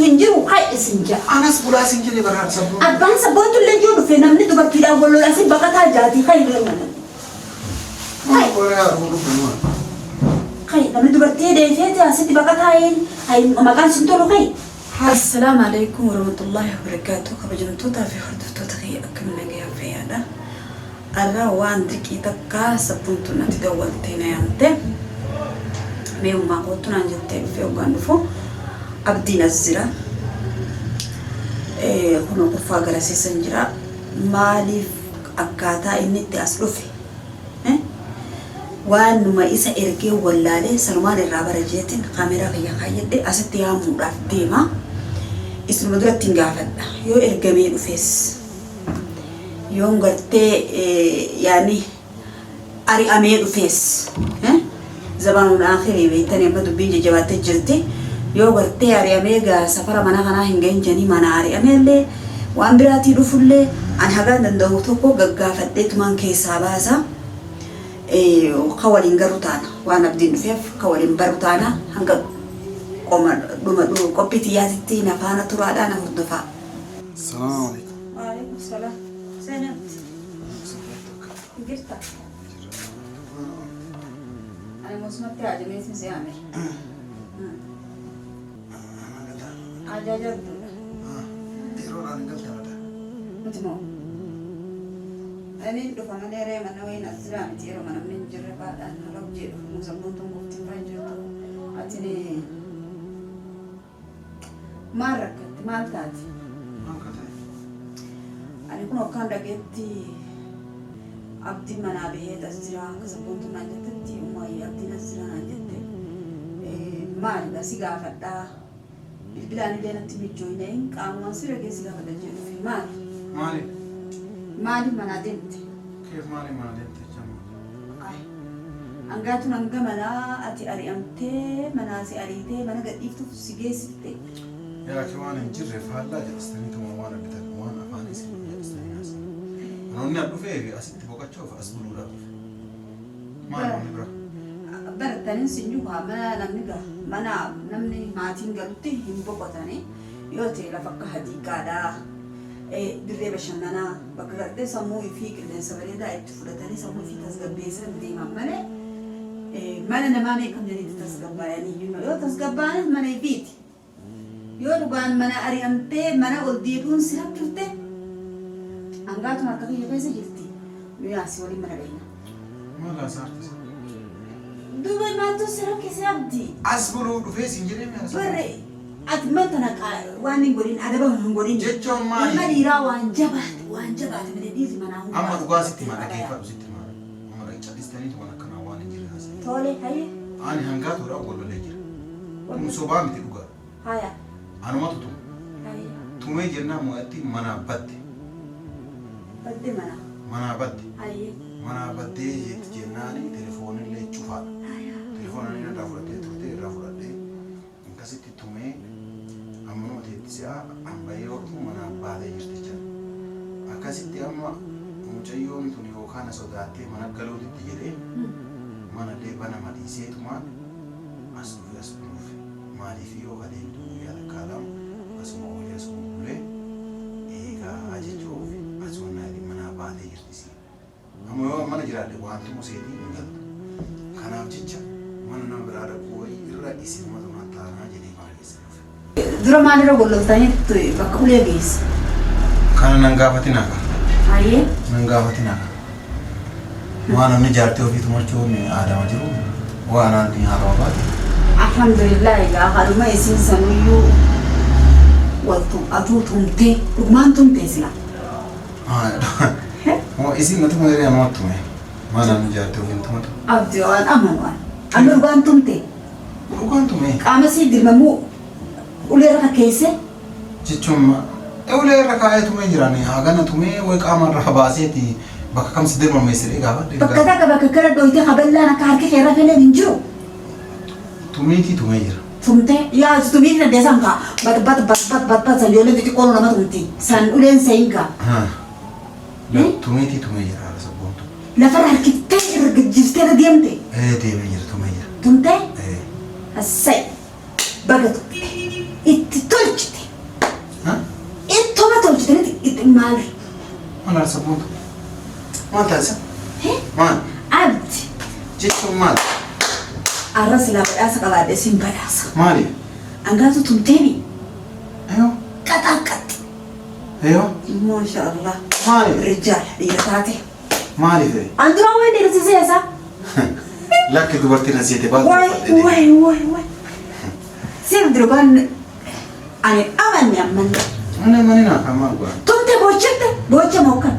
Sabboontu hin jiru kai isin ja'a. Anas bulaa sin jedhe bara sabboontu. Abbaan sabboontu illee yoo dhufe namni dubartiidhaan wal lola asin baqataa jaatii kai. Kai. Kai namni dubartii dheefeeti asitti baqataa maqaan sin tolu kai. Assalaamu Aleeykum Warahmatullaahi Wabarakaatuh Kabajamtootaa fi hordoftoota kiyya akkam nagayaa fayyaadha Arra waan dirqii takka sabboontuun natti dawwaltee na yaamte mee ummaa koottu naan jettee dhufee hoggaan dhufu abdiin as jira kunoo kurfaa garasiisan jira maaliif akkaataa inni itti as dhufe Waan numa isa ergee wallaalee sanumaan irraa bara jeetiin kaameeraa kiyya kaayyadhe asitti yaamuudhaaf deema. Isinuma duratti hin gaafadha. Yoo ergamee dhufes yoon gartee yaani ari'amee dhufes zabanuun akhirii beektanii amma dubbiin jajjabaattee jirti. Yoo gartee ari'amee gaa safara mana kanaa hin gahin jedhanii mana ari'amee illee waan biraatii dhufullee an hagaan danda'u tokko gaggaafadheetumaan keessaa baasa. Ka waliin garru taana. Waan abdiin dhufeef ka waliin barru taana hanga qoma dhuma qophii tiyyaatitti na faana turaadhaa na hordofaa. Salaamu alaikum. Waalaikum salaam. Seenatti. Jirta. Ani mosumatti haajamee sin si'aame. Ajaa jabduudha. Yeroodhaan hin galtan ada. Nuti moo? Ani dhufa malee ree mana wayiin as jiraa miti yeroo namni hin jirre baadhaan haala hojii dhufu moo sammuun tun qofti hin jirtu. Ati ni maal rakkatte maal taate? Maal ka ta'e? Ani kun akkaan dhageetti abdiin manaa bahee as jira akka sabboontuun naan jettetti ummaayyi abdiin as jira naan jette. Maalidha si gaafadhaa bilbilaan illee natti mijjooyne qaamumaan si dhagee si gaafadha jee dhufe maali? Maali? Maaliif manaa deemte? Keef maali manaa deemte jechaa maali? Ay, Hangaatuun hanga manaa ati ari'amtee manaa si ariitee mana gadhiiftuuf si geessifte. Yaa ki waan hin jirre faallaa jedhistanii tuma waan argitan waan afaan isin jedhistanii haasa'an. Namoonni as dhufee fi asitti boqochuuf as buluudhaaf dhufe. Maali wanni biraa? Barataniin sin juhaa mana namni gaha mana namni maatiin galutti hin boqotani yoo ta'e lafa akka hadiiqaadhaa dirree bashannanaa bakka gartee sammuu ifii qilleensa bareedaa itti fudhatanii sammuu ifii tasgabbeessan deeman malee mana namaa mee kam jedhanii itti tasgabbaayanii yoo tasgabbaanis mana ifiiti. Yoo dhugaan mana ari'amtee mana ol deebi'uun si rakkifte hangaatuun harka kiyya keessa jirti nu yaasi waliin mana dhayna. Maal haasaa harka isaa? Duuba maaltu si rakkise Abdi? As buluu dhufee siin jedhee mi haasa'u? Barre ati man tana waan hin godhin adaba hin godhin. Jechuun maali? Ilma dhiiraa waan jabaate waan jabaate malee dhiirri manaa hundaa. Amma dhugaa sitti hima dhaggeeffadhu sitti hima. Amma cal'istaniitu waan akkanaa waan hin jirre haasa'e. Tole hayyee. Ani hangaatuudha wal lolee jira. Kun sobaa miti dhugaadha. Haya. Anumatu tume. Haye. Tumee jennaan mo'atti manaa badde. Badde manaa. Manaa badde. Haye. Manaa baddee jetti jennaani telefoonillee cufaadha. Haya. Telefoona inni irraa fudhattee turte irraa fudhadhee akkasitti tumee ammanuma teetti si'a ambayee yoo dhufu manaa baatee jirti jechaadha. Akkasitti amma mucayyoon tun yookaan na sodaattee mana galuu diddi jedhee manallee banama dhiiseetumaan as dhufe as buluufi. Maaliif yoo ka deemtu guyyaa takkaa lama asuma oolee asuma bulee eegaa jechuuf as wannaa jedhe manaa baatee jirti isiin. Amma yoo mana jiraadhe waantumu seetii hin galtu. Kanaaf jecha mana nama biraa dhaquu wayii irra isinumatu na taanaa jedhee mana keessa dhufe. Dura maalirra wal loltaniitu bakka ulee geesse? Kana nan gaafatinaa ka. Hayyee. Nan gaafatinaa ka. Waa namni jaartii ofii tumachuun aadama jiru. Waa anaan ni haarawa baate. Alhamdulillah egaa kanuma isiin sanuyyuu wal atuu tumtee dhugumaan tumtee sila. Moo isiin na tume jedhee anumatti tume. Maa namni jaartii ofii hin tumatu? Abdi waan amanu an. Amma dhugaan tumtee. Dhugaan tume. Qaama sii dirmamuu ulee irra keesse. Jechuun ulee irra kaa'ee tumee jirani hagana tumee way qaama irra baaseeti bakka kam si dirmameesse jedhee gaafadhe. Bakka takka bakka gara dhoytee kaballaan akka harki kee irra feleen hin jiru. Tumiitii tumee jira. Tumtee yaa tumiitii dandeessan kaa bat bat bat bat bat bat san ijoolleen xixiqqoon nama tumti san uleen sayin kaa. Tumiitii tumee jira haala sabboontu. Lafarra harkiftee irra gajjiftee irra deemte. Ee deemee jira tumee jira. Tumtee? Ee. Assay baga tumte itti tolchite. Maal? Maal haadha sabboontu? Maal taasisa? Maal? Abdi. Jechuun maal? Arra silaa badhaasa qabaadhe sin badhaasa. Maali? Angaatu tumteemi. Ayoo. Qaxaa qaxxi. Ayoo. Maasha Allah. Maali? Rijaala dhiira taate. Maali fee? An duraa wayi dhiirri isaa. Lakki dubartiin as jeete baatu. Wayi wayi wayi wayi. Siif duraan ani amanne ammanne. Mana mana naa kan maal godhan? Tumte boochette boocha mookkan.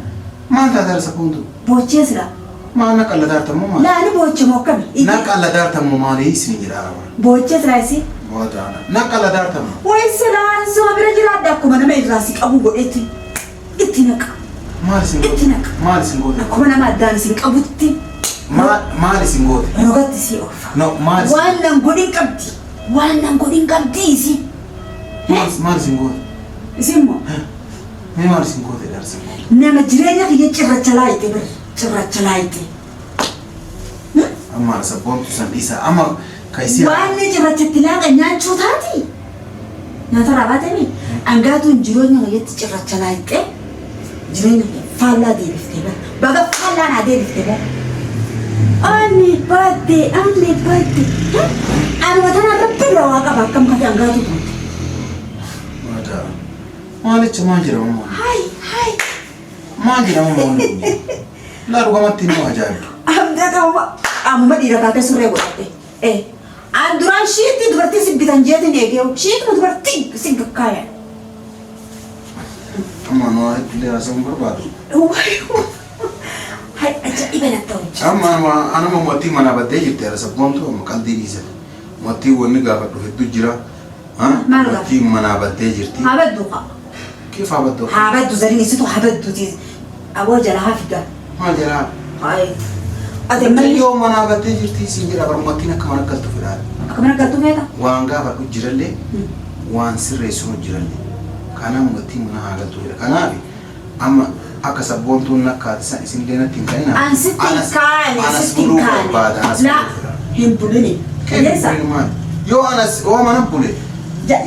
Maal taate haadha sabboontu? Boochee silaa. Maal na qalladaartammoo maal? Laani boocha mookkami. Na qalladaartammoo maali isin jedha araba. Boochee silaa isii. Boodaana. Na qalladaartammoo. Wayi silaa suma bira jiraadha akkuma nama irraa si qabu godhetti itti naqa. Maal isin Itti goote? naqa. Maal isin goote? Akkuma nama addaan isin qabutti Maal maal isin goote? rogatti si oofa. No maal isin Waan nan godhin qabdi. Waan nan godhin qabdi isii. maal maal isin goote? Isin moo Mee maal isin goote dha isin goote? nama jireenya kiyya cirracha laayite bir cirracha laayite. Amma sabboontu san dhiisa amma ka isii Waan ni cirrachatti laaqa nyaachuu taati. Nyaata raabaatami. Angaatuun jireenya kiyyatti cirracha laayite jireenya kiyya faallaa deebiftee bara. Baga faallaa naa deebiftee bara. Ani badde ani badde. Anuma tana rabbi bira waa qaba akkam kate angaatu tumte. Maada. Maalicha maal jedhama maal? Hai hai. Maal jedhama maal? Laa dhugamatti inni ajaa'iba. Abdata amma dhiira taatee surree godhatte. Eh. An duraan shiitti dubartii si bitan jeetiin eegee shiituma dubartii si gakkaaya. Amma nu waa hedduu haasa'uun barbaadu. Hai ajaa'iba natti hojjeta. Amma anuma mootii mana baddee jirti haadha sabboontu amma qalbii dhiisate. Mootii wanni gaafadhu hedduu jira. Maal gaafadhu? Mootii mana baddee jirti. Haa baddu haa. Kif haa badduu? Haa baddu zariin isitu haa badduuti. Aboo jala haa figaa. Maal jedhaa? Hai. Ati ammallee Yoo mana baddee jirti siin jedha bara mootiin akka mana galtu fedhaa. akka mana galtu feeta? Waan gaafadhu jirallee waan sirreessu jirallee. Kanaaf mootiin mana haa galtu jedha. Kanaaf amma akka sabboontuun nakkaati san isinillee natti hin ka'inaa. An sitti hin kaane Anas sitti hin buluu barbaada. kaane. Anas Laa buluu fedha. hin bulini. Qilleensa. Yoo anas yoo mana bule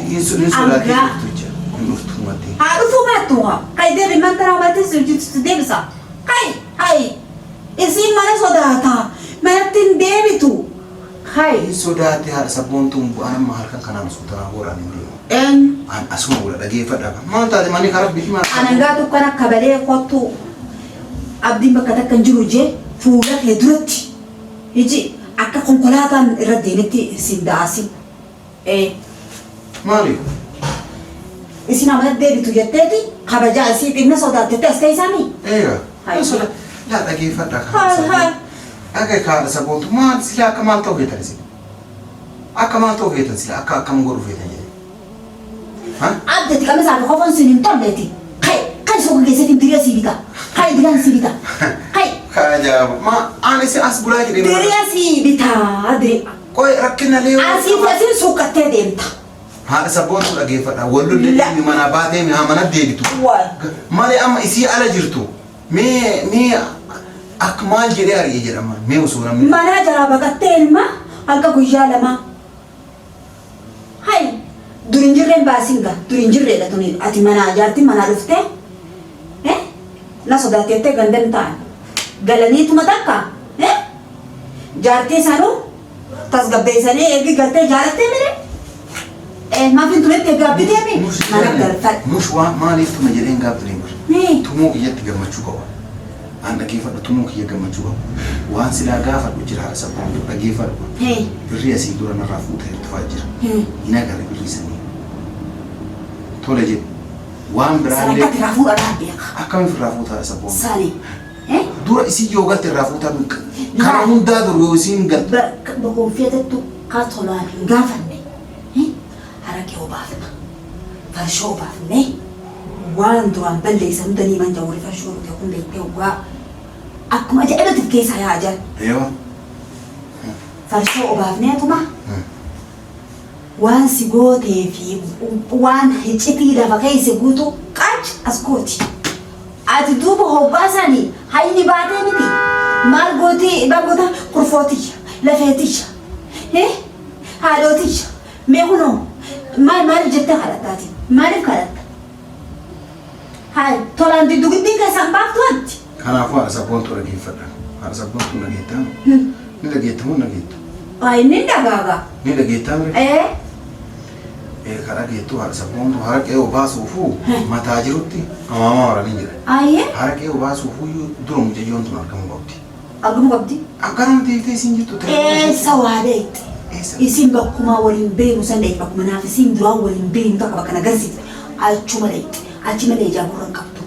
hin sodaatin Angaa. dhuftu jecha hin dhuftu mattee. Haa dhufuu baattu haa. Kai deebi mantaraa baatee si hojjetu deebisa. Kai hai. Isiin mana sodaata. Manatti hin deebitu. Kai. Hin sodaate haadha sabboontuun bu'aan amma halkan kanaan suutanaa booraan hin deemu. Eenyu? An asuma bula dhageeffadha. Maal taate manni karaa bifti maal? Anangaa tokkon akka balee kottu abdiin bakka takka hin jiru jee fuula kee duratti iji akka konkolaataan irra deemetti sin da'asin. Ee. Maali? Isin amana deebitu jetteeti kabajaa isii xinna sodaattetti as teessaami. Eega. Hai. Soda. Laa dhageeffadha. Hai hai. Dhagaye haadha sabboontu maal sila akka maal ta'u feetan isin? Akka maal ta'u feetan sila akka akkam godhu feetan jedhe? Ha? Abdati qamisaa fi kofoon sin hin tolleeti. Kai kai suuqa keessatti diriya sii bita. Kai diriyaan sii bita. Kai Ajaa'iba. Ma ani isin as bulaa jedhee mana. diriya sii bita diriya. Qoy rakkina lee. Asii fi asiin suuqattee deemta. Haadha sabboontu dhageeffadha. Wallollee ilmi manaa baatee haa mana deebitu. Waay. Malee amma isii ala jirtu. Mee mee akka maal jedhee ari'e jedhama. Mee osoo namni. Manaa jalaa baqattee ilma hanga guyyaa lamaa. Hai dur hin jirreen baasiin gaa dur hin jirreedha tuni ati manaa jaartiin manaa dhuftee eh na sodaatteettee gandan ta'an galaniituma takka eh jaartii sanuu tasgabbeessanii eegi galtee jaalattee mire eh maaf hin turetti gaabbitee mi mana galfadhu. Mush waan maaliif tuma jedheen gaabbileen bara. Mee Tumuu kiyyatti gammachuu qaba. An dhageeffadhu tumuu kiyya gammachuu qaba. Waan silaa gaafadhu jira haadha sabboontu dhageeffadhu. hee Birrii asii dura narraa fuutee dhufaa jira. hee Hin agarre birrii sanii. Tole jedhu. Waan biraallee sadarkaa irraa fuudhanaa beeka akkamiif irraa fuutaa haadha sabboontu? sani eh Dura isii yoo galte irraa fuutaa kana hundaa dur yoo isiin galte. Bakka boqonfeetettu ka tolaan hin gaafanne haraqee obaafna farshoo obaafne waan duraan balleessan hunda ni manja warri farshoo dhuge kun beektee hoggaa akkuma ajaa'ibatiif keessaa yaa ajaan Yoo. farshoo obaafneetuma waan si gootee fi waan hiccitii lafa keessa guutu qaach as gooti. Ati duuba hoggaasanii hayni baatee miti maal gootii maal goota kurfootiyya lafeetiyya haadhootiyya mee kunoo maal maaliif jettee kadhattaati maaliif kadhatta? Hayi tolaan diddu giddiin keessaan baaftu atti. Kanaafuu haadha sabboontuu dhageeffadha. Haadha sabboontuu dhageettaa? Ni dhageetta moo hin dhageettu? Hayi ni dhagaaga. Ni dhageettaa mire? Ee. Ee ka dhageettu haadha sabboontuu haraqee obaasuufuu mataa jirutti amaamaa maranii jira. Ayyee. Haraqee obaasuufuu dura mucayyoon tun argamuu qabdi. Argamuu qabdi. Akkanuma teeftee isiin jirtu Eessa waa beekte? Eessa? Isiin bakkumaa waliin beeknu san dheeyte bakkuma naaf isiin duraan waliin beeknu takka bakka na garsiifte achuma dheeyte achi malee ijaa gurra hin qabdu.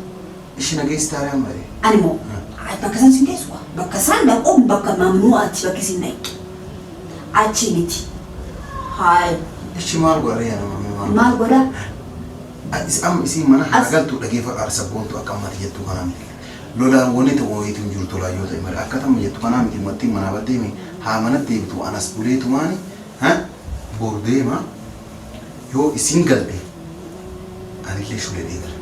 Ishi na geessitaa ree amma ree? Ani moo bakka san sin geessu kaa bakka isaan dhaquun bakka mamnuu'aati bakki isin dhaqxu achi miti haay. Ishi maal godha ree ani amma maal Maal godha? Amma isiin mana haa As galtu dhageeffadhu haadha sabboontu akka ammati jettuu kanaa miti. Lolaan wanni ta'u wayiitu hin jiru tolaa yoo ta'e malee akka tamma jettu kanaa miti mattiin manaa baddeemi haa mana deebitu anas buleetumaani ha boru deema yoo isiin galte anillee shuledhee gala.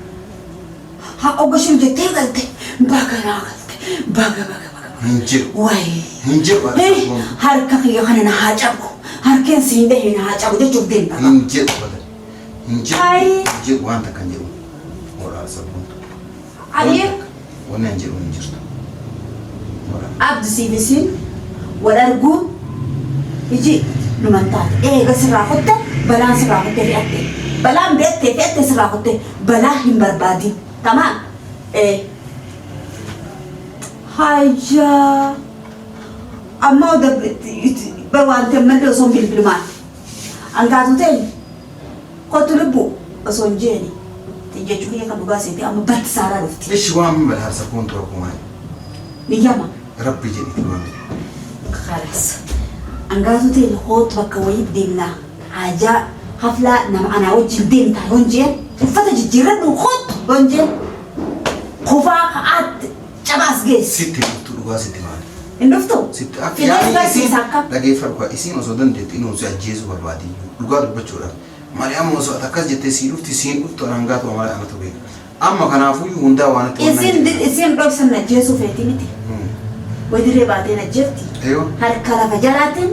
Haa ogga shul jettee galte baga naa galte baga baga baga baga. Hin jedhu. Wayi. Hin jedhu haadha Hei sabboontu. harka kiyya kana na haa cabu harkeen siin dhahe na haa cabu jechuuf deemta. Hin jedhu baga. Hin jedhu. Ayi. Hin jedhu waan takka hin jedhu. Horaa haadha sabboontu. Ayyee. Wanni an jedhu hin jirtu. Horaa. Abdi siif isiin wal arguun iji numan taate eega sirraa kutte balaan sirraa kutte fe'atte balaan beektee fe'atte sirraa kutte balaa hin barbaadin tamaam ee hayyaa amma bar wanti ammallee osoo hin bilbilumaan Angaatu ta'e kottu lubbu osoo hin jeeni jechuu kiyya kan dhugaa seete amma bakki saaraa dhufti. Ishi waan min bada sabboon tura kumaa. Ni yama. Rabbi jedhiti waan. Khalas. Angaatu ta'e kootu bakka wayii deemna haajaa haflaa nama anaa wajjin deemta yoon jeen uffata jijjiirradhu kootu yoon jeen kufaa ka'aatti cabaas geessi. Sitti dhuftu dhugaa sitti maali. Hin dhuftu? Sitti akka Fidee yaani si barsiisa isiin akka. dhageeffadhu kaa isiin osoo dandeettu inuu si ajjeesuu barbaadi dhugaa dubbachuudhaaf malee amma osoo ati akkas jettee sii dhufti siin dhuftu an hangaatuma malee anatu beeka amma kanaafuyyuu hundaa waan itti wannan Isiin jedhe isiin dhoksan na ajjeesuu feeti miti. Way dirree baatee na ajjeefti. Eeyo. Harka lafa jalaatiin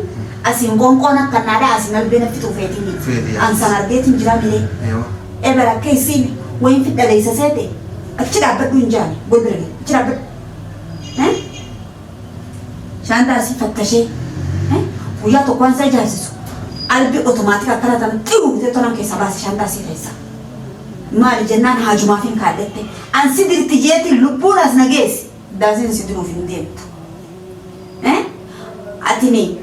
asiin qoonqoon akka naadhaa asiin albee na fixuu feeti miti. Feeti yaa. An san argeetiin jiraa milee. Eeyo. Eber akka isiin wayin fidhaleessa seete achi dhaabbadhu hin jaane gol bira gahe achi dhaabbadhu. Shaantaa asii fattashee guyyaa tokko waan isa ajaa'ibsiisu albi otomaatika akkana tan xiru bitee tonan keessaa baase shaantaa asii keessa. Maali jennaan haajumaaf hin kaadhette. An si dirti jeetiin lubbuun as na geessi. Daasiin si diruuf hin deemtu. Atini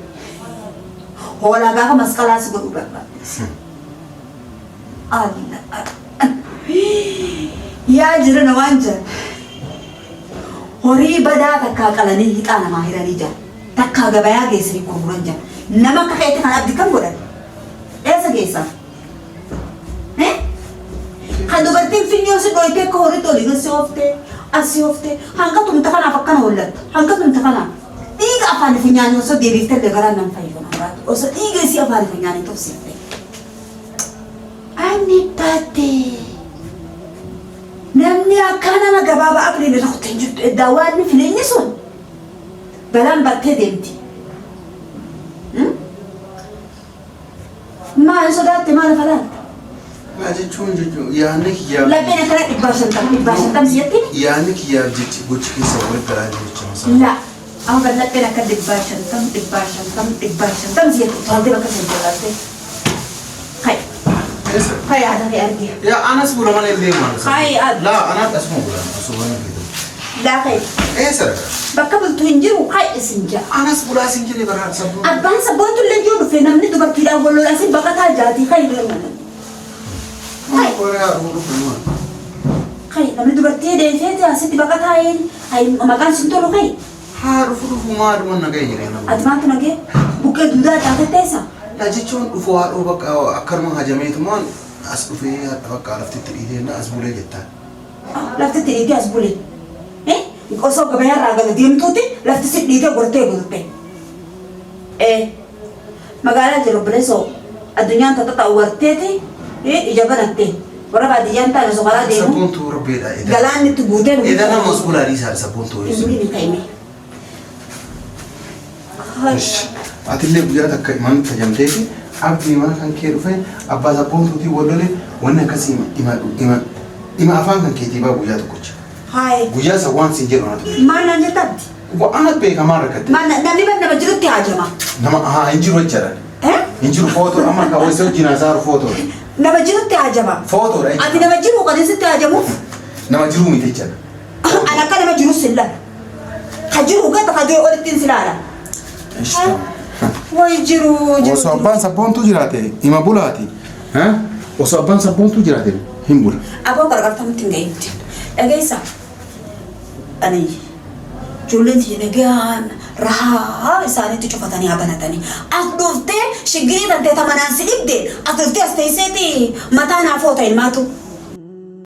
hoolaa gaafa masqalaa si godhuu barbaadde. Allah. Yaa jirana waan jedhan. Horii badaa takkaa qalanii hixaa namaa hiranii jira. Takkaa gabayaa geessanii gurguran jira. Nama akka keetti kan abdi kam godhan? Eessa geessan? Kan dubartiin finyoo si dhoytee akka horiitti olii gad si ooftee, as si ooftee, hanga tumta kanaaf akkana hollatta. Hanga tumta kanaaf. Dhiiga afaan funyaanii osoo deebiftee illee garaan nan fayyu nan baatu. Osoo dhiiga isii afaan funyaanii tufsifte. Ani baate. Namni akkaa nama gabaabaa aqliin irra kutte hin jirtu. Eddaa waan inni fileenyi sun balaan battee deemti. Maal sodaatte maal lafa laalta? Naa jechuun jechuun yaadni kiyyaaf Lapheen akkana 150 150 si jettiin? Yaadni kiyyaaf jechi gochi keessa wal galaa jiru jecha masaa. La amma kan lapheen akka 150 150 150 si jettu utaaltee bakka sana jalaattee. Kai. Eessa? Kai haadha kee argee. Yaa anas bula malee hin deemu anas. Kai ad. Laa anaatti asuma bula osoo mana keetu. Laa kai. Eessa dhaqa? Bakka bultu hin jiru kai isin ja'a. Anas bulaa sin jedhee bara haadha sabboo. Abbaan sabboontu illee yoo dhufe namni dubartiidhaan wal lola asin baqataa jaatii kai deemu. Maal qoree haadha dhufu maal? Kai namni dubartii deefeeti asitti baqataa een maqaan sin tolu kai. Haa dhufu dhufu maaluma nagaya jedhee nama. Ati maaltu nagee? Buqqee duudaa taatee teessa? Na jechuun dhufu haadhoo bakka akkanuma hajameetumaan as dhufee hadha bakka laftitti dhiitee na as bulee jettaan. Laftitti dhiitee as bulee. Osoo gabayaarraa gala deemtuuti lafti si dhiitee gortee bulte. Magaalaa jiru obboleessoo addunyaan taxaxa'u warteeti ija banatte. Warra baadiyyaan taane osoo karaa deemu. Sabboontuu rabbeedha. Galaanni itti guutee nu Eda nama os bulaa dhiisaa sabboontuu. Hin bulini ka'ime. Atillee guyyaa takka mana tajamteeti abdii mana kan kee dhufe abbaa sabboontuutii wal lole wanni akkasii ima ima Ima afaan kan keetii baa guyyaa tokkocha. Haye. Guyyaa san waan siin jedhu anatu beeka. Maal naan jetta abdi? Anatu beeka maal rakkatte? Maal namni bar nama jirutti haajama. Nama haa hin jiru jechaadha. Eh? Hin jiru footoo amma kan wayisa wajjin haasa'aru footoodha. Nama jirutti haajama. Footoodha jechuudha. Ati nama jiru kan sitti haajamuuf? Nama jiruu miti jechaadha. Ani akka nama jirus hin laala. Ka jiru gata ka jiru olitti hin silaala. Way jiru jiru. Osoo abbaan sabboontuu jiraate ima bulaati. Osoo abbaan sabboontuu jiraate hin bula. Aboo gargaartamutti hin gahinti. Dhageessa. Ani ijoolleen tiyya nagaan rahaa isaaniitti cufatanii haa banatanii. As dhuftee shiggirii tantee ta manaan si dhibde as dhuftee as teesseeti mataa naa foota ilmaatu.